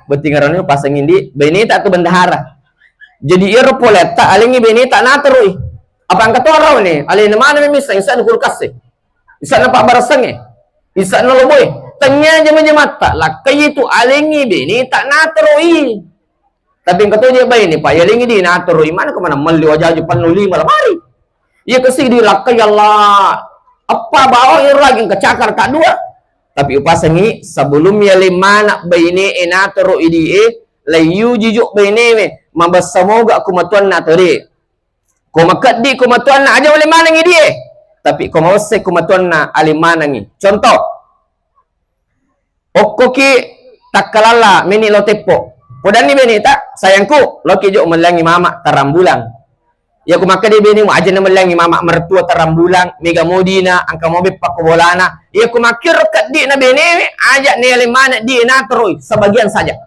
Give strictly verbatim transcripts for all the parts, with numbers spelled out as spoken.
Botting arane upaseng idi, beneta tu bendahara. Jadi iyaro poletta alengngi beneta nateroi. Apa engka to arau ni, alena mana memang isa, isa kulkas e. Isa na pabbaressangnge. Isa na loboe. Tengnga jama-jamatta, lakkai tu alengngi beneta nateroi. Tapi engka to je baine, pa yalengngi di nateroi, mana kemana melli wajaju pennu lima lemari. Iya kasi di lakkai Allah. Apa bawa iro lagi engka cakar tak dua. Tapi upasengi sebelum yaleng mana baine e nateroi di e, layu jijuk baine we, mabessa moga kumatuanna tadi. Ko makeddi ko matuanna aja wale maneng idi e. Tapi ko mawesse ko matuanna ale manengi. Contoh, okkoki takkalalla meni lo teppo. Podanni beneta, sayangku, loki jo mellangi mama tarang bulang. Iya ko makkeda benemu aja na mellangi mama mertua tarang bulang, mega modina, angka mo beppa ko bolana. Iya ko makkiro keddi na benewe, aja ne ale maneng di e nateroi sebagian saja.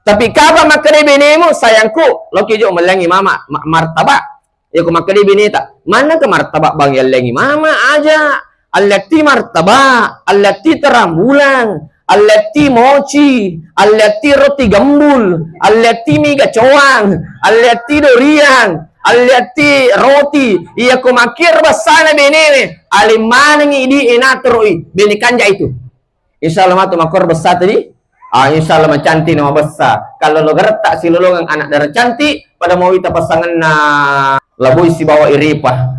Tapi kaba makkeda benemu, sayangku, loki jo mellangi mama ma- martabak. Iya ko makkeda beneta, mana ke martabak bang yallengi mama aja. Alletti martabak, alletti terang bulang, alletti moci, alletti roti gembul, alletti mi gacoang, alletti doriang, alletti roti. Iya ko makkiro bessana benewe, ale manengi di e nateroi bene kanja itu. Insya Allah matu makkoro bessa tadi. Ah, insya Allah macantik nama bessa. Kalau lo gertak silolongan anak dara cantik, pada mau wita pasanganna laboi sibawa iripa.